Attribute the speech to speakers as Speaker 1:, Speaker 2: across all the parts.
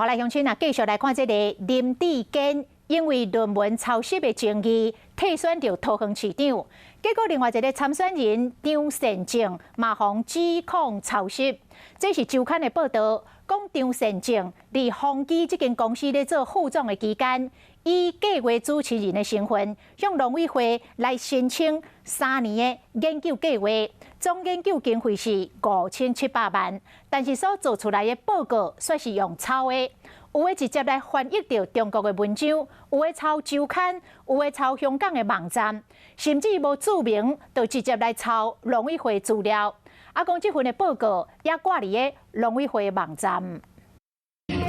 Speaker 1: 來鄉親啊，繼續來看這個林智堅，因為論文抄襲的爭議，退選著桃園市長。結果另外一個參選人張善政嘛予指控抄襲。這是周刊的報道，講張善政佇宏碁這間公司咧做副總的期間，以計劃主持人的身份，向農委會來申請3年的研究計劃，總研究經費是5700萬，但是所做出來的報告卻是用抄的，有的直接來翻譯著中國的文章，有的抄周刊，有的抄香港的網站，甚至無註明，就直接來抄農委會資料。啊，講這份的報告也掛佇个農委會網站。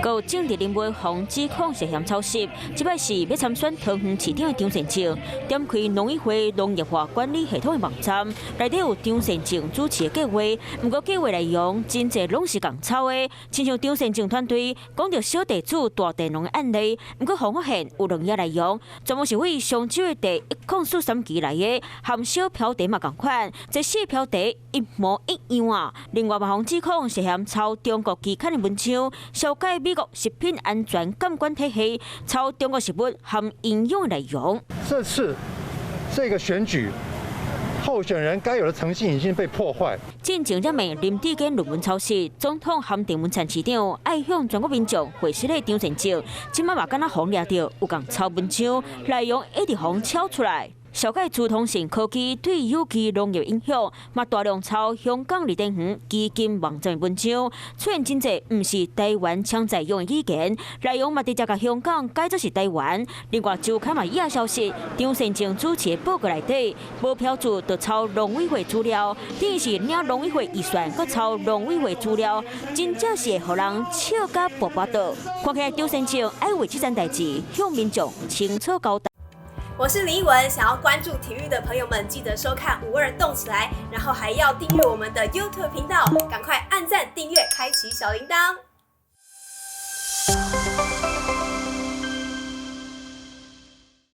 Speaker 2: 閣有政治人物予指控涉嫌抄襲，這擺是欲參選桃園市長的張善政，點開農委會農業化管理系統的網站，內底有張善政主持的計劃，毋過計劃內容真濟攏是仝抄的，親像張善政團隊講著小地主大地農的案例，毋過予發現有兩頁內容，全部是對上周的第1043期來的，含小標題嘛仝款，這四標題一模一樣啊！另外嘛予指控涉嫌抄中國期刊的文章，修改美國食品安全監管體系，抄中國食物含營養內容。
Speaker 3: 這次這個選舉候選人該有的誠信已經被破壞。
Speaker 2: 進前才罵林智堅論文抄襲，總統含鄭文燦市長愛向全國民眾解釋的張善政，這擺嘛敢若予掠著有仝抄文章，內容一直予抄出來。紹介資通訊科技對有機農業影響，嘛大量抄香港伊甸園基金網站文章，出現真濟毋是台灣腔在用的語言，內容嘛直接共香港改做是台灣。另外周刊嘛伊也消息，張善政主持的報告內底無標註就抄農委會資料，等於是領農委會預算，閣抄農委會資料，真正是會予人笑甲跋跋倒。看起來張善政愛為這件代誌向民眾清楚交代。
Speaker 4: 我是李文，想要關注體育的朋友們，記得收看五二動起來，然後還要訂閱我們的 YouTube 頻道，趕快按讚、訂閱、開啟小鈴鐺。